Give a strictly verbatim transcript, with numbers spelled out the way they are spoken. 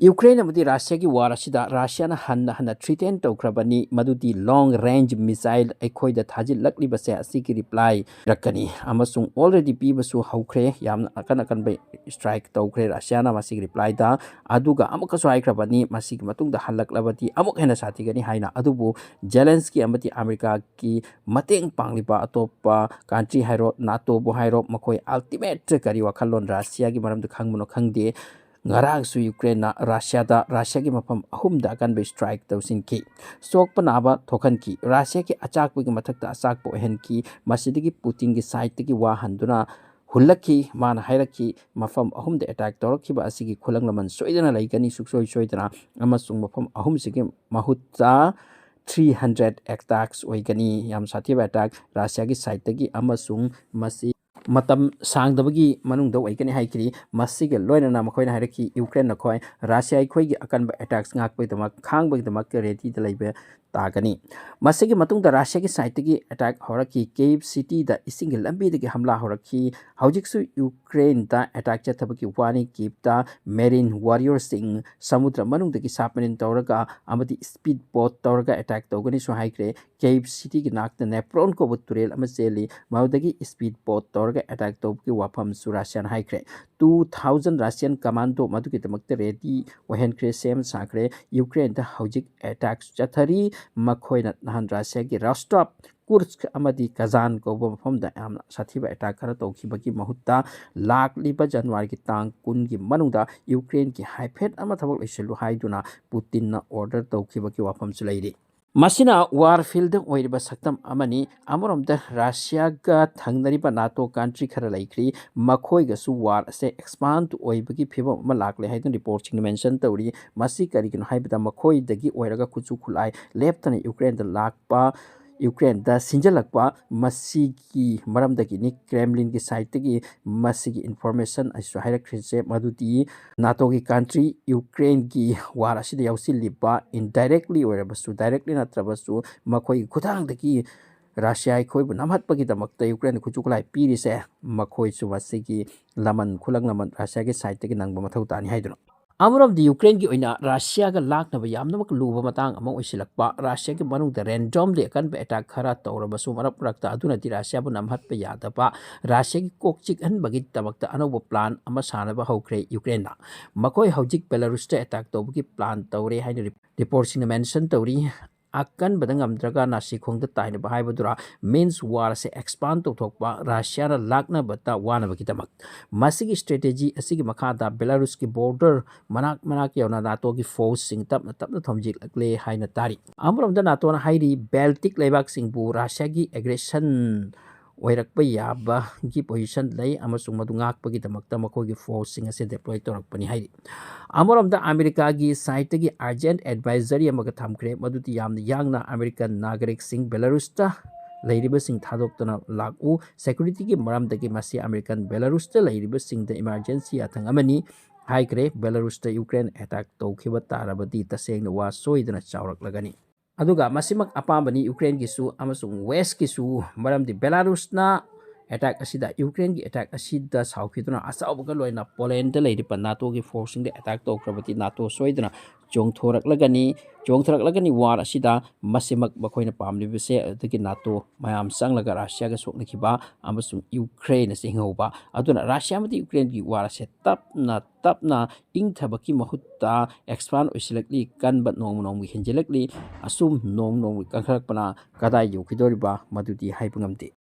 Ukraine ꯑꯃꯗꯤ ꯔꯁꯤꯌꯥꯒꯤ war ꯑꯁꯤꯗ ꯔꯁꯤꯌꯥꯅ ꯍꯟꯅ ꯍꯟꯅ ꯊ꯭ꯔꯤꯇꯦꯟ ꯇꯧꯈ꯭ꯔꯕꯅꯤ, ꯃꯗꯨꯗꯤ ꯂꯣꯡ ꯔꯦꯟꯖ ꯃꯤꯁꯥꯏꯜ ꯑꯩꯈꯣꯏꯗ ꯊꯥꯖꯤꯜꯂꯛꯂꯤꯕꯁꯦ ꯑꯁꯤꯒꯤ ꯔꯤꯄ꯭ꯂꯥꯏ ꯄꯤꯔꯛꯀꯅꯤ, ꯑꯃꯁꯨꯡ ꯑꯣꯜꯔꯦꯗꯤ ꯄꯤꯕꯁꯨ ꯍꯧꯈ꯭ꯔꯦ꯫ ꯌꯥꯝꯅ ꯑꯀꯟ ꯑꯀꯟꯕ ꯁ꯭ꯇ꯭ꯔꯥꯏꯛ ꯇꯧꯈ꯭ꯔꯦ ꯔꯁꯤꯌꯥꯅ ꯃꯁꯤꯒꯤ ꯔꯤꯄ꯭ꯂꯥꯏꯗ꯫ ꯑꯗꯨꯒ ꯑꯃꯨꯛꯀꯁꯨ ꯍꯥꯏꯈ꯭ꯔꯕꯅꯤ, ꯃꯁꯤꯒꯤ ꯃꯇꯨꯡꯗ ꯍꯜꯂꯛꯂꯕꯗꯤ ꯑꯃꯨꯛ ꯍꯦꯟꯅ ꯁꯥꯊꯤꯒꯅꯤ ꯍꯥꯏꯅ꯫ ꯑꯗꯨꯕꯨ ꯖꯦꯂꯦꯟꯁꯀꯤ ꯑꯃꯗꯤ ꯑꯃꯦꯔꯤꯀꯥꯒꯤ ꯃꯇꯦꯡ ꯄꯥꯡꯂꯤꯕ ꯑꯇꯣꯞꯄ ꯀꯟꯇ꯭ꯔꯤ ꯍꯥꯏꯔꯣ, ꯅꯥꯇꯣꯕꯨ ꯍꯥꯏꯔꯣ, ꯃꯈꯣꯏ ꯑꯜꯇꯤꯃꯦꯠ ꯀꯔꯤ ꯋꯥꯈꯜꯂꯣꯟ ꯔꯁꯤꯌꯥꯒꯤ ꯃꯔꯝꯗ ꯈꯪꯕꯅꯣ ꯈꯪꯗꯦ꯫ ꯉꯔꯥꯡꯁꯨ ꯌꯨꯀ꯭ꯔꯦꯟꯅ ꯔꯁꯤꯌꯥꯗ, ꯔꯁꯤꯌꯥꯒꯤ ꯃꯐꯝ ꯑꯍꯨꯝꯗ ꯑꯀꯟꯕ ꯁ꯭ꯇ꯭ꯔꯥꯏꯛ ꯇꯧꯁꯤꯟꯈꯤ꯫ ꯁꯣꯛꯄ ꯅꯥꯕ ꯊꯣꯛꯍꯟꯈꯤ꯫ ꯔꯁꯤꯌꯥꯒꯤ ꯑꯆꯥꯛꯄꯒꯤ ꯃꯊꯛꯇ ꯑꯆꯥꯛꯄ ꯑꯣꯏꯍꯟꯈꯤ꯫ ꯃꯁꯤꯗꯒꯤ ꯄꯨꯇꯤꯟꯒꯤ ꯁꯥꯏꯠꯇꯒꯤ ꯋꯥ ꯍꯟꯗꯨꯅ ꯍꯨꯜꯂꯛꯈꯤ꯫ ꯃꯥꯅ ꯍꯥꯏꯔꯛꯈꯤ, "ꯃꯐꯝ ꯑꯍꯨꯝꯗ ꯑꯦꯇꯥꯛ ꯇꯧꯔꯛꯈꯤꯕ ꯑꯁꯤꯒꯤ ꯈꯨꯂꯪ ꯂꯃꯟ ꯁꯣꯏꯗꯅ ꯂꯩꯒꯅꯤ, ꯁꯨꯡꯁꯣꯏ ꯁꯣꯏꯗꯅ, ꯑꯃꯁꯨꯡ ꯃꯐꯝ ꯑꯍꯨꯝꯁꯤꯒꯤ ꯃꯍꯨꯠꯇ ꯊ꯭ꯔꯤ ꯍꯟꯗ꯭ꯔꯦꯠ ꯑꯦꯇꯥꯛꯁ ꯑꯣꯏꯒꯅꯤ, ꯌꯥꯝ ꯁꯥꯊꯤꯕ ꯑꯦꯇꯥꯛ ꯔꯁꯤꯌꯥꯒꯤ ꯁꯥꯏꯠꯇꯒꯤ, ꯑꯃꯁꯨꯡ ꯃꯁꯤ ꯃꯇꯝ ꯁꯥꯡꯗꯕꯒꯤ ꯃꯅꯨꯡꯗ ꯑꯣꯏꯒꯅꯤ" ꯍꯥꯏꯈꯤꯔꯤ꯫ ꯃꯁꯤꯒ ꯂꯣꯏꯅꯅ ꯃꯈꯣꯏꯅ ꯍꯥꯏꯔꯛꯈꯤ, "ꯌꯨꯀ꯭ꯔꯦꯟ ꯅꯈꯣꯏ ꯔꯁꯤꯌꯥ ꯑꯩꯈꯣꯏꯒꯤ ꯑꯀꯟꯕ ꯑꯦꯇꯥꯛꯁ ꯉꯥꯛꯄꯒꯤꯗꯃꯛ, ꯈꯥꯡꯕꯒꯤꯗꯃꯛ ꯔꯦꯗꯤꯗ ꯂꯩꯕ ꯇꯥꯒꯅꯤ"꯫ ꯃꯁꯤꯒꯤ ꯃꯇꯨꯡꯗ ꯔꯁꯤꯌꯥꯒꯤ ꯁꯥꯏꯠꯇꯒꯤ ꯑꯦꯇꯥꯛ ꯍꯧꯔꯛꯈꯤ꯫ ꯀꯤꯌꯦꯚ ꯁꯤꯇꯤꯗ ꯏꯁꯤꯡꯒꯤ ꯂꯝꯕꯤꯗꯒꯤ ꯍꯝꯂꯥ ꯍꯧꯔꯛꯈꯤ꯫ ꯍꯧꯖꯤꯛꯁꯨ ꯌꯨꯀ꯭ꯔꯦꯟꯗ ꯑꯦꯇꯥꯛ ꯆꯠꯊꯕꯒꯤ ꯋꯥꯅꯤ꯫ ꯀꯤꯌꯦꯚꯇ ꯃꯦꯔꯤꯟ ꯋꯥꯔꯤꯌꯔꯁꯤꯡ ꯁꯃꯨꯗ꯭ꯔ ꯃꯅꯨꯡꯗꯒꯤ ꯁꯕꯃꯦꯔꯤꯟ ꯇꯧꯔꯒ ꯑꯃꯗꯤ ꯁ꯭ꯄꯤꯗ ꯕꯣꯠ ꯇꯧꯔꯒ ꯑꯦꯇꯥꯛ ꯇꯧꯒꯅꯤꯁꯨ ꯍꯥꯏꯈ꯭ꯔꯦ꯫ ꯀꯤꯌꯦꯚ ꯁꯤꯇꯤꯒꯤ ꯅꯥꯛꯇ ꯅꯦꯄ꯭ꯔꯣꯟ ꯀꯧꯕ ꯇꯨꯔꯦꯜ ꯑꯃ ꯆꯦꯜꯂꯤ꯫ ꯃꯗꯨꯗꯒꯤ ꯁ꯭ꯄꯤꯗ ꯕꯣꯠ ꯇꯧꯔꯒ ꯑꯦꯇꯥꯛ ꯇꯧꯕꯒꯤ ꯋꯥꯐꯝꯁꯨ ꯔꯁꯤꯌꯥꯅ ꯍꯥꯏꯈ꯭ꯔꯦ꯫ ꯇꯨ ꯊꯥꯎꯖꯟ ꯔꯁꯤꯌꯥꯟ ꯀꯃꯥꯟꯗꯣ ꯃꯗꯨꯒꯤꯗꯃꯛꯇ ꯔꯦꯗꯤ ꯑꯣꯏꯍꯟꯈ꯭ꯔꯦ, ꯁꯦꯝ ꯁꯥꯈ꯭ꯔꯦ꯫ ꯌꯨꯀ꯭ꯔꯦꯟꯗ ꯍꯧꯖꯤꯛ ꯑꯦꯇꯥꯛ ꯆꯠꯊꯔꯤ꯫ ꯃꯈꯣꯏꯅ ꯅꯍꯥꯟ ꯔꯁꯤꯌꯥꯒꯤ ꯔꯣꯁꯇꯣꯞ, ꯀꯨꯔꯁ꯭ꯛ ꯑꯃꯗꯤ ꯀꯖꯥꯟ ꯀꯧꯕ ꯃꯐꯝꯗ ꯌꯥꯝꯅ ꯁꯥꯊꯤꯕ ꯑꯦꯇꯥꯛ ꯈꯔ ꯇꯧꯈꯤꯕꯒꯤ ꯃꯍꯨꯠꯇ ꯂꯥꯛꯂꯤꯕ ꯖꯅꯋꯥꯔꯤꯒꯤ ꯇꯥꯡ ꯀꯨꯟꯒꯤ ꯃꯅꯨꯡꯗ ꯌꯨꯀ꯭ꯔꯦꯟꯒꯤ ꯍꯥꯏꯐꯦꯠ ꯑꯃ ꯊꯕꯛ ꯂꯣꯏꯁꯤꯜꯂꯨ ꯍꯥꯏꯗꯨꯅ ꯄꯨꯇꯤꯟꯅ ꯑꯣꯔꯗꯔ ꯇꯧꯈꯤꯕꯒꯤ ꯋꯥꯐꯝꯁꯨ ꯂꯩꯔꯤ꯫ ꯃꯁꯤꯅ ꯋꯥꯔ ꯐꯤꯜꯗ ꯑꯣꯏꯔꯤꯕ ꯁꯛꯇꯝ ꯑꯃꯅꯤ꯫ ꯑꯃꯔꯣꯝꯗ ꯔꯁꯤꯌꯥꯒ ꯊꯪꯅꯔꯤꯕ ꯅꯥꯇꯣ ꯀꯟꯇ꯭ꯔꯤ ꯈꯔ ꯂꯩꯈ꯭ꯔꯤ, ꯃꯈꯣꯏꯒꯁꯨ ꯋꯥꯔ ꯑꯁꯦ ꯑꯦꯛꯁꯄꯥꯟꯗ ꯑꯣꯏꯕꯒꯤ ꯐꯤꯕꯝ ꯑꯃ ꯂꯥꯛꯂꯦ ꯍꯥꯏꯗꯨꯅ ꯔꯤꯄꯣꯔꯠꯁꯤꯡꯅ ꯃꯦꯟꯁꯟ ꯇꯧꯔꯤ꯫ ꯃꯁꯤ ꯀꯔꯤꯒꯤꯅꯣ ꯍꯥꯏꯕꯗ ꯃꯈꯣꯏꯗꯒꯤ ꯑꯣꯏꯔꯒ ꯈꯨꯠꯁꯨ ꯈꯨꯠꯂꯥꯏ ꯂꯦꯞꯇꯅ ꯌꯨꯀ꯭ꯔꯦꯟꯗ ꯂꯥꯛꯄ, ꯌꯨꯀ꯭ꯔꯦꯟꯗ ꯁꯤꯟꯖꯜꯂꯛꯄ, ꯃꯁꯤꯒꯤ ꯃꯔꯝꯗꯒꯤꯅꯤ꯫ ꯀ꯭ꯔꯦꯝꯂꯤꯟꯒꯤ ꯁꯥꯏꯠꯇꯒꯤ ꯃꯁꯤꯒꯤ ꯏꯟꯐꯣꯔꯃꯦꯁꯟ ꯑꯁꯤꯁꯨ ꯍꯥꯏꯔꯛꯈ꯭ꯔꯤꯁꯦ, ꯃꯗꯨꯗꯤ ꯅꯥꯇꯣꯒꯤ ꯀꯟꯇ꯭ꯔꯤ ꯌꯨꯀ꯭ꯔꯦꯟꯒꯤ ꯋꯥꯔ ꯑꯁꯤꯗ ꯌꯥꯎꯁꯤꯜꯂꯤꯕ, ꯏꯟꯗꯥꯏꯔꯦꯛꯂꯤ ꯑꯣꯏꯔꯕꯁꯨ, ꯗꯥꯏꯔꯦꯛꯂꯤ ꯅꯠꯇ꯭ꯔꯕꯁꯨ, ꯃꯈꯣꯏꯒꯤ ꯈꯨꯠꯊꯥꯡꯗꯒꯤ ꯔꯁꯤꯌꯥ ꯑꯩꯈꯣꯏꯕꯨ ꯅꯝꯍꯠꯄꯒꯤꯗꯃꯛꯇ ꯌꯨꯀ꯭ꯔꯦꯟꯗ ꯈꯨꯠꯁꯨ ꯈꯨꯠꯂꯥꯏ ꯄꯤꯔꯤꯁꯦ, ꯃꯈꯣꯏꯁꯨ ꯃꯁꯤꯒꯤ ꯂꯃꯟ, ꯈꯨꯂꯪ ꯂꯃꯟ ꯔꯁꯤꯌꯥꯒꯤ ꯁꯥꯏꯠꯇꯒꯤ ꯅꯪꯕ ꯃꯊꯧ ꯇꯥꯅꯤ ꯍꯥꯏꯗꯨꯅ꯫ ꯑꯃꯔꯣꯝꯗ ꯌꯨꯀ꯭ꯔꯦꯟꯒꯤ ꯑꯣꯏꯅ ꯔꯁꯤꯌꯥꯒ ꯂꯥꯛꯅꯕ ꯌꯥꯝꯅꯃꯛ ꯂꯨꯕ ꯃꯇꯥꯡ ꯑꯃ ꯑꯣꯏꯁꯤꯜꯂꯛꯄ, ꯔꯁꯤꯌꯥꯒꯤ ꯃꯅꯨꯡꯗ ꯔꯦꯟꯗꯣꯝꯂꯤ ꯑꯀꯟꯕ ꯑꯦꯇꯥꯛ ꯈꯔ ꯇꯧꯔꯕꯁꯨ ꯃꯔꯛ ꯃꯔꯛꯇ ꯑꯗꯨꯅꯗꯤ ꯔꯁꯤꯌꯥꯕꯨ ꯅꯝꯍꯠꯄ ꯌꯥꯗꯕ, ꯔꯁꯤꯌꯥꯒꯤ ꯀꯣꯛ ꯆꯤꯛꯍꯟꯕꯒꯤꯗꯃꯛꯇ ꯑꯅꯧꯕ ꯄ꯭ꯂꯥꯟ ꯑꯃ ꯁꯥꯅꯕ ꯍꯧꯈ꯭ꯔꯦ ꯌꯨꯀ꯭ꯔꯦꯟꯅ꯫ ꯃꯈꯣꯏ ꯍꯧꯖꯤꯛ ꯕꯦꯂꯥꯔꯨꯁꯇ ꯑꯦꯇꯥꯛ ꯇꯧꯕꯒꯤ ꯄ꯭ꯂꯥꯟ ꯇꯧꯔꯦ ꯍꯥꯏꯅ ꯔꯤꯞ-, ꯔꯤꯄꯣꯔꯠꯁꯤꯡꯅ ꯃꯦꯟꯁꯟ ꯇꯧꯔꯤ꯫ ꯑꯀꯟꯕꯗ ꯉꯝꯗ꯭ꯔꯒ ꯅꯥꯁꯤꯈꯣꯡꯗ ꯇꯥꯏꯅꯕ ꯍꯥꯏꯕꯗꯨꯔꯥ, ꯃꯤꯟꯁ ꯋꯥꯔ ꯑꯁꯦ ꯑꯦꯛꯁꯄꯥꯟ ꯇꯧꯊꯣꯛꯄ, ꯔꯁꯤꯌꯥꯅ ꯂꯥꯛꯅꯕꯇ ꯋꯥꯅꯕꯒꯤꯗꯃꯛ꯫ ꯃꯁꯤꯒꯤ ꯁ꯭ꯇ꯭ꯔꯦꯇꯦꯖꯤ ꯑꯁꯤꯒꯤ ꯃꯈꯥꯗ ꯕꯦꯂꯥꯔꯨꯁꯀꯤ ꯕꯣꯔꯗꯔ ꯃꯅꯥꯛ ꯃꯅꯥꯛ ꯌꯧꯅ ꯅꯥꯇꯣꯒꯤ ꯐꯣꯔꯁꯁꯤꯡ ꯇꯞꯅ ꯇꯞꯅ ꯊꯣꯝꯖꯤꯜꯂꯛꯂꯦ ꯍꯥꯏꯅ ꯇꯥꯔꯤ꯫ ꯑꯃꯔꯣꯝꯗ ꯅꯥꯇꯣꯅ ꯍꯥꯏꯔꯤ, ꯕꯦꯜꯇꯤꯛ ꯂꯩꯕꯥꯛꯁꯤꯡꯕꯨ ꯔꯁꯤꯌꯥꯒꯤ ꯑꯦꯒ꯭ꯔꯦꯁꯟ ꯑꯣꯏꯔꯛꯄ ꯌꯥꯕꯒꯤ ꯄꯣꯖꯤꯁꯟ ꯂꯩ ꯑꯃꯁꯨꯡ ꯃꯗꯨ ꯉꯥꯛꯄꯒꯤꯗꯃꯛꯇ ꯃꯈꯣꯏꯒꯤ ꯐꯣꯔꯁꯁꯤꯡ ꯑꯁꯦ ꯗꯦꯄ꯭ꯂꯣꯏ ꯇꯧꯔꯛꯄꯅꯤ ꯍꯥꯏꯔꯤ꯫ ꯑꯃꯔꯣꯝꯗ ꯑꯃꯦꯔꯤꯀꯥꯒꯤ ꯁꯥꯏꯠꯇꯒꯤ ꯑꯔꯖꯦꯟ ꯑꯦꯗꯚꯥꯏꯖꯔꯤ ꯑꯃꯒ ꯊꯝꯈ꯭ꯔꯦ, ꯃꯗꯨꯗꯤ ꯌꯥꯝꯅ ꯌꯥꯡꯅ ꯑꯃꯦꯔꯤꯀꯟ ꯅꯥꯒꯔꯤꯛꯁꯤꯡ ꯕꯦꯂꯥꯔꯨꯁꯇ ꯂꯩꯔꯤꯕꯁꯤꯡ ꯊꯥꯗꯣꯛꯇꯨꯅ ꯂꯥꯛꯎ, ꯁꯦꯀ꯭ꯌꯨꯔꯤꯇꯤꯒꯤ ꯃꯔꯝꯗꯒꯤ ꯃꯁꯤ ꯑꯃꯦꯔꯤꯀꯟ ꯕꯦꯂꯥꯔꯨꯁꯇ ꯂꯩꯔꯤꯕꯁꯤꯡꯗ ꯏꯃꯥꯔꯖꯦꯟꯁꯤ ꯌꯥꯊꯪ ꯑꯃꯅꯤ ꯍꯥꯏꯈ꯭ꯔꯦ꯫ ꯕꯦꯂꯥꯔꯨꯁꯇ ꯌꯨꯀ꯭ꯔꯦꯟ ꯑꯦꯇꯥꯛ ꯇꯧꯈꯤꯕ ꯇꯥꯔꯕꯗꯤ ꯇꯁꯦꯡꯅ ꯋꯥ ꯁꯣꯏꯗꯅ ꯆꯥꯎꯔꯛꯂꯒꯅꯤ꯫ ꯑꯗꯨꯒ ꯃꯁꯤꯃꯛ ꯑꯄꯥꯝꯕꯅꯤ ꯌꯨꯀ꯭ꯔꯦꯟꯒꯤꯁꯨ ꯑꯃꯁꯨꯡ ꯋꯦꯁꯀꯤꯁꯨ, ꯃꯔꯝꯗꯤ ꯕꯦꯂꯥꯔꯨꯁꯅ ꯑꯦꯇꯥꯛ ꯑꯁꯤꯗ, ꯌꯨꯀ꯭ꯔꯦꯟꯒꯤ ꯑꯦꯇꯥꯛ ꯑꯁꯤꯗ ꯁꯥꯎꯈꯤꯗꯨꯅ ꯑꯆꯧꯕꯒ ꯂꯣꯏꯅ ꯄꯣꯂꯦꯟꯗ ꯂꯩꯔꯤꯕ ꯅꯥꯇꯣꯒꯤ ꯐꯣꯔꯁꯁꯤꯡꯗ ꯑꯦꯇꯥꯛ ꯇꯧꯈ꯭ꯔꯕꯗꯤ ꯅꯥꯇꯣ ꯁꯣꯏꯗꯅ ꯆꯣꯡꯊꯣꯔꯛꯂꯒꯅꯤ, ꯆꯣꯡꯊꯣꯔꯛꯂꯒꯅꯤ ꯋꯥꯔ ꯑꯁꯤꯗ꯫ ꯃꯁꯤꯃꯛ ꯃꯈꯣꯏꯅ ꯄꯥꯝꯂꯤꯕꯁꯦ, ꯑꯗꯨꯗꯒꯤ ꯅꯥꯇꯣ ꯃꯌꯥꯝ ꯆꯪꯂꯒ ꯔꯁꯤꯌꯥꯒ ꯁꯣꯛꯅꯈꯤꯕ ꯑꯃꯁꯨꯡ ꯌꯨꯀ꯭ꯔꯦꯟ ꯑꯁꯤ ꯍꯤꯡꯍꯧꯕ꯫ ꯑꯗꯨꯅ ꯔꯁꯤꯌꯥ ꯑꯃꯗꯤ ꯌꯨꯀ꯭ꯔꯦꯟꯒꯤ ꯋꯥꯔ ꯑꯁꯦ ꯇꯞꯅ ꯇꯞꯅ ꯏꯪꯊꯕꯒꯤ ꯃꯍꯨꯠꯇ ꯑꯦꯛꯁꯄꯥꯟ ꯑꯣꯏꯁꯤꯜꯂꯛꯂꯤ, ꯀꯟꯕ ꯅꯣꯡꯃ ꯅꯣꯡꯃꯒꯤ ꯍꯦꯟꯖꯤꯜꯂꯛꯂꯤ꯫ ꯑꯁꯨꯝ ꯅꯣꯡꯃ ꯅꯣꯡꯃꯒꯤ ꯀꯟꯈꯠꯂꯛꯄꯅ ꯀꯗꯥꯏ ꯌꯧꯈꯤꯗꯧꯔꯤꯕ ꯃꯗꯨꯗꯤ ꯍꯥꯏꯕ ꯉꯝꯗꯦ꯫